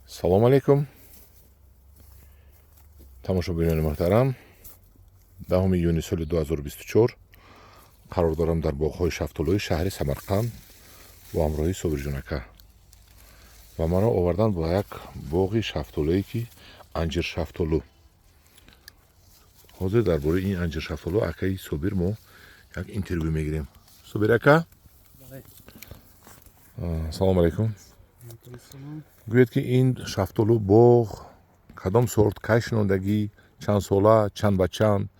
Салом алейкум, тамошобинони муҳтарам. 10 июни соли 2024 қарор дорам дар боғҳои шафтолӯи шаҳри Самарқанд бо ҳамроҳии Собирҷон ака ва маро овардан ба як боғи шафтолӯе, ки анҷир шафтолӯ. Ҳозир дар бораи ин анҷир шафтолӯ акаи Собир мо як интервю мегирем. Собир ака, салому алейкум. Гӯед, ки ин шафтолӯ боғ кадом сорт, кай шинондагӣ, чанд сола, чанд ба чанд,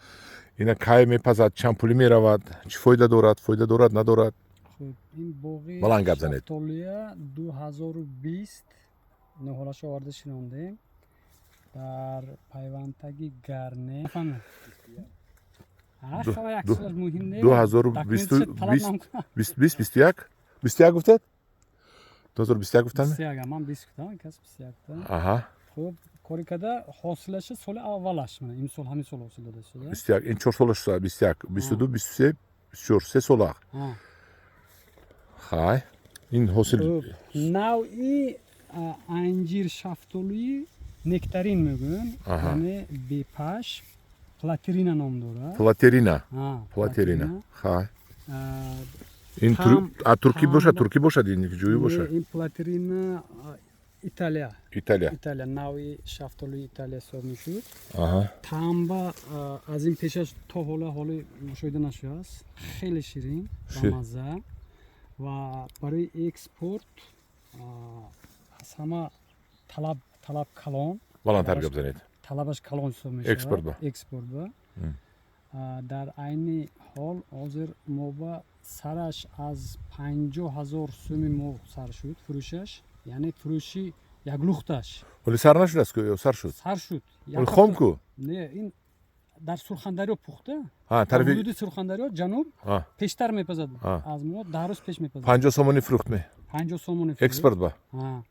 ина кай мепазад, чанд пулӣ меравад, чӣ фоида дорад, фоида дорад, надорад? Хуб, ин боғи Баланд гап занед. шафтолӯя 2020 ниҳолашо оварда шинондем дар пайвандтаги гарне. Муҳим. 2020, 20, 21, 21 гуфтед, 2021 гуфтам. Ман 20 гуфтам, кас 21 гуфтам. Аҳа. Хуб, кори када ҳосилаша соли аввалаш, мана имсол, ҳамин сол ҳосил дода шуда. 21, ин 4 сола шуда, 21, 22, 23, 24, 3 сола. Хай, ин ҳосил? Навъи анҷир шафтолӯи нектарин мегӯянд, яъне бепаш, платерина ном дорад. Платерина, платерина. Хай, ин туркӣ бошад, туркӣ бошад, ин ҷӯӣ бошад? Ин платерина Италия. Италия. Италия, навъи шафтолӯи Италия ҳисоб мешуд. Таъмба аз ин пешаш то ҳола ҳоли мушоҳида нашудааст, хеле ширин, бамазза ва барои экспорт аз ҳама талаб калон. Баландтар гап занед. Талабаш калон ҳисоб мешавад. Экспорт ба? Экспорт ба. Дар айни ҳол ҳозир мо ба сараш аз 50 000 суми мо сар шуд фурӯшаш, яъне фурӯши як лухташ. Вале сар нашудааст ку ё сар шуд? Сар шуд. Вале хом ку. Не, ин дар Сурхандарё пухта. Ҳа, дар тарафи ҳудуди Сурхандарё, ҷануб пештар мепазад. Аз мо 10 рӯз пеш мепазад. 50 сомонӣ фурӯхт ме? 50 сомонӣ фурӯхт. Экспорт ба? Ҳа.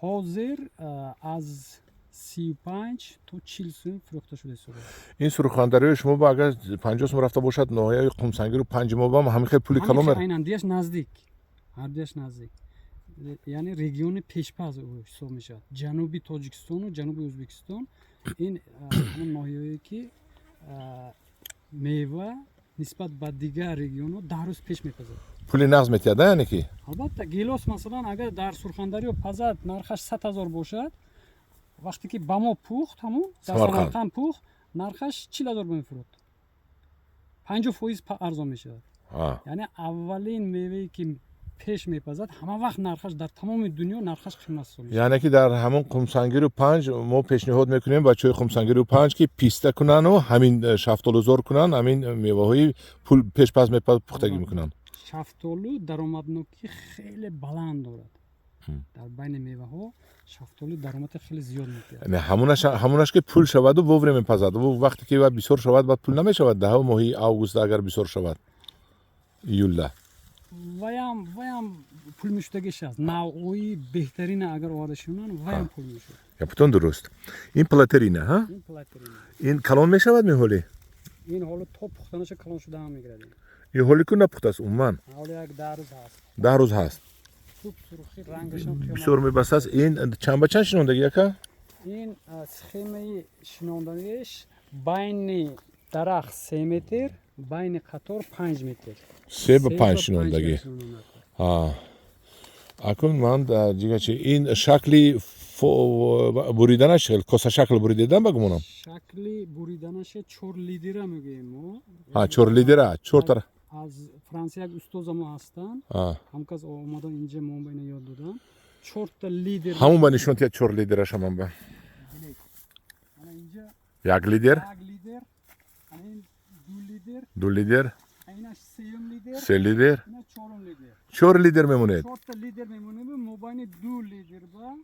Ҳозир аз 35 то 40 сум фурӯхта шуда истодааст. Ин Сурхандарёи шумо ба агар 50 сум рафта бошад, ноҳияи Қумсангиру Панҷи мо бам ҳамин хел пули калон мер. Айнан, диаш наздик, ҳардуяш наздик, яъне региони пешпаз ӯ ҳисоб мешавад. Ҷануби Тоҷикистону ҷануби Ӯзбекистон ин ҳамон ноҳияое, ки мева нисбат ба дигар регионҳо 10 рӯз пеш мепазад. Пули нағз метиҳад, а, яъне ки? Албатта, гелос, масалан, агар дар Сурхандарё пазад, нархаш 100 000 бошад, вақте ки ба мо пухт, ҳамун дар Самарқанд. Самарқанд пухт, нархаш 40 000 мефурӯд, 50% арзон мешавад. Яъне аввалин мевае, ки пеш мепазад, ҳама вақт нархаш дар тамоми дунё нархаш қимат ҳисоб мешавад. Яъне ки дар ҳамон Қумсангиру Панҷ мо пешниҳод мекунем бачаҳои Қумсангиру Панҷ, ки писта кунану ҳамин шафтолузор кунанд, ҳамин меваҳои пул пешпаз мепаз пухтагӣ мекунанд. Шафтолу даромаднокӣ хеле баланд дорад. Дар байни меваҳо шафтолу даромади хеле зиёд медиҳад. Не, ҳамонаш ки пул шаваду вовремя мепазад. Вақте ки бисёр шавад, баъд пул намешавад. 10 моҳи август агар бисёр шавад, июлда. Ваям пул мешудагиш аст. Навъҳои беҳтарина агар оварда шунанд, ваям пул мешуд. Гапатон дуруст. Ин платерина, ҳа? Ин платерина. Ин калон мешавад меҳолӣ? Ин ҳоло то пухтанаша калон шуда ҳам мегирад. Ин ҳоли ку напухтааст умуман? Ҳоло як 10 рӯз ҳаст. 10 рӯз ҳаст. Хуб, сурхи рангашам қиёмат. Бисёр мебастааст. Ин чанд ба чанд шинондагӣ, ака? Ин схемаи шинондагиш: байни дарахт 3 метр, байни қатор 5 метр. 3 ба 5 шинондагӣ. Акун ман дигачи, ин шакли буриданаш хел косашакл буридедан ба гумонам. Шакли буриданаша чор лидера мегӯем мо. Ҳа, чор лидера, чор тара. Аз Франсия як устоза мо ҳастанд, ҳамкас омадан инҷа, мо ба ина ёд додам чорта лидер. Ҳамон ба нишон тиҳад чор лидераша ман ба. Ана инҷа. Як лидер. Як лидер, ана ин ду лидер. Ду лидер. Инаш сеюм лидер. Се лидер. Ина чорум лидер. Чор лидер мемонед. Чорта лидер мемонем. Мобайни ду лидер ба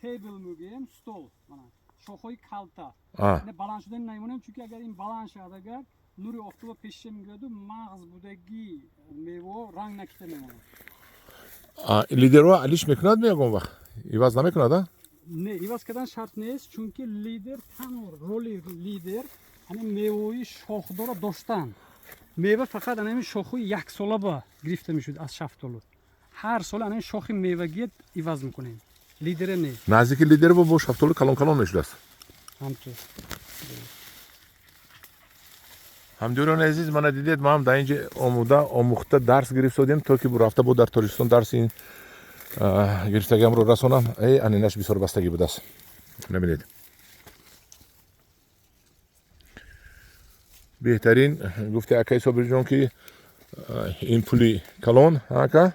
table мегӯем, стол, мана шохҳои калта. Ина баланд шудани намемонем, чунки агар ин баланд шавад, агар нури офтоба пешиша мегиряду, мағз будагӣ меваҳо ранг накита мемонад. Лидерҳо алиш мекунад ягон вақт, иваз намекунад, а? Не, иваз кардан шарт нест, чунки лидер танҳо роли лидер ҳамин меваҳои шохдора доштан. Мева фақат ана ҳамин шохҳои яксола ба гирифта мешуд аз шафтолу. Ҳар сол ана ҳамин шохи мевагият иваз мекунем. Лидера не. Наздики лидер бо шафтолу калон калон мешудааст. Ҳамту. Ҳамдиёрони азиз, мана дидед, ма ҳам дар инҷа омуда омӯхта дарс гирифтодем, то ки рафта бо дар Тоҷикистон дарси ин гирифтагиамро расонам. Э, анинаш бисёр бастагӣ будааст. Набинед. Беҳтарин гуфти акаи Собирҷон, ки ин пули калон, ака,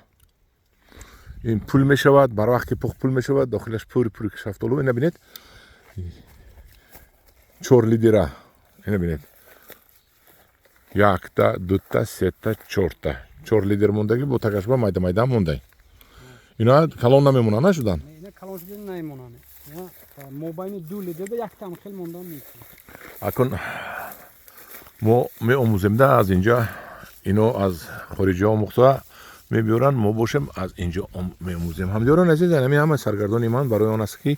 ин пул мешавад, бар вақт ки пухт пул мешавад, дохилаш пури пури шафтолу. Ина бинед, чор лидера. Ина бинед, якта, дута, сета, чорта, чор лидер мондагӣ, бо тагашба майда майда мондай. Ино калон намемонанд, нашудан? Ина калон шуда намемонанд. Мобайни ду лидер ба яктам хел мондан мумкин. Акун мо меомӯзем да аз инҷа, ино аз хориҷа омӯхта мебиёранд, мо бошем аз инҷо меомӯзем. Ҳамдиёрон азиз, ҳамин ҳама саргардони ман барои он аст, ки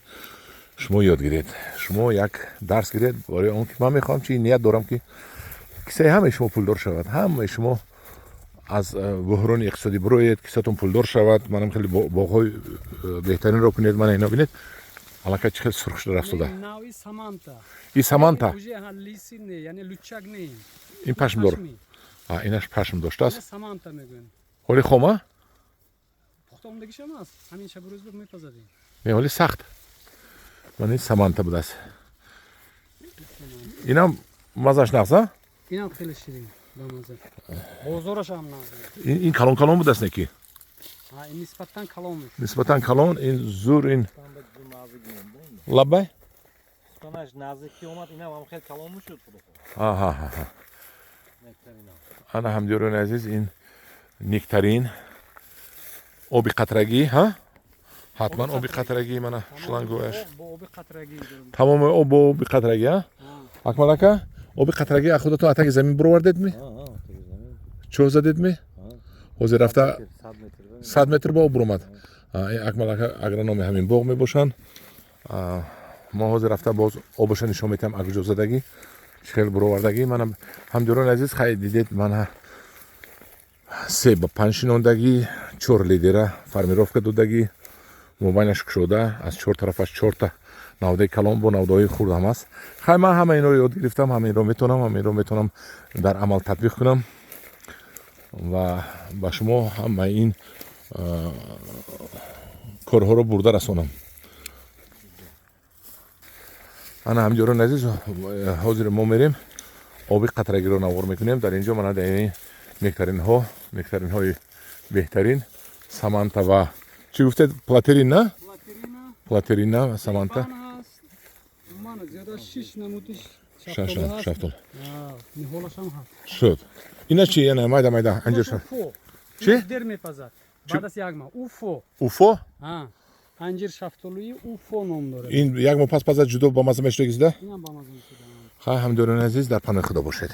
шумо ёд гиред, шумо як дарс гиред, барои он ки ман мехоҳам, чи ният дорам, ки кисаи ҳамаи шумо пулдор шавад, ҳамаи шумо аз буҳрони иқтисодӣ бироед, кисатон пулдор шавад. Манам хеле боғҳои беҳтаринро кунед. Мана ино бинед, аллакай чӣ хел сурх шуда рафтода. Нави Саманта. И Саманта. Уже лиси не, яъне лучак не. Ин пашм дор. Инаш пашм доштааст. Саманта мегӯем. Ҳоли хома? Пухта омдагишам аст. Ҳамин шабу рӯз буд мепазадем. Не, ҳоли сахт. Ман ин Саманта будааст. Инам мазаш нағз, а? Инам хеле ширин бамаза. Бозораш ҳам нағз. Ин калон калон будааст, не ки? Ин нисбатан калон мешуд. Нисбатан калон, ин зур, ин лабай? Суханаш наздик омад, инам ҳам хеле калон мешуд. Аҳа. Ана ҳамдиёрони азиз, ин нектарин, оби қатрагӣ, ҳа? Ҳатман оби қатрагӣ, мана шлангояш. Тамоми об бо оби қатрагӣ, ҳа? Акмал ака, оби қатрагӣ аз худатон атаги замин буровардед ми? Чоҳ задед ми? Ҳозир рафта 100 метр ба об буромад. Акмал ака агрономи ҳамин боғ мебошанд. Мо ҳозир рафта боз обаша нишон метиҳам, аз куҷо задагӣ, чӣ хел буровардагӣ. Мана ҳамдиёрони азиз, хай дидед, мана 3 ба 5 шинондагӣ, 4 лидера формировка додагӣ, мобайнаш кушода, аз чор тарафаш чорта навдаи калон бо навдаҳои хурд ҳам аст. Хай, ман ҳама инро ёд гирифтам, ҳама инро метавонам, ҳама инро метавонам дар амал татбиқ кунам ва ба шумо ҳама ин корҳоро бурда расонам. Ана ҳамдиёрони азиз, ҳозир мо мерем оби қатрагиро навор мекунем. Дар инҷо мана дар ин нектаринҳо, нектаринҳои беҳтарин, Саманта ва чӣ гуфтед, Платерин, на? Платерина ва Саманта. Шафтол. Шуд. Ина чи? Ина майда майда анҷир шафт. Чӣ? Дер мепазад. Баъд аз як моҳ. Уфо. Уфо? Анҷир шафтолуи Уфо ном дорад. Ин як моҳ пас пазад, ҷудо бамаза мешудагизда? Инам бамаза мешуда. Хай, ҳамдиёрони азиз, дар паноҳи Худо бошед.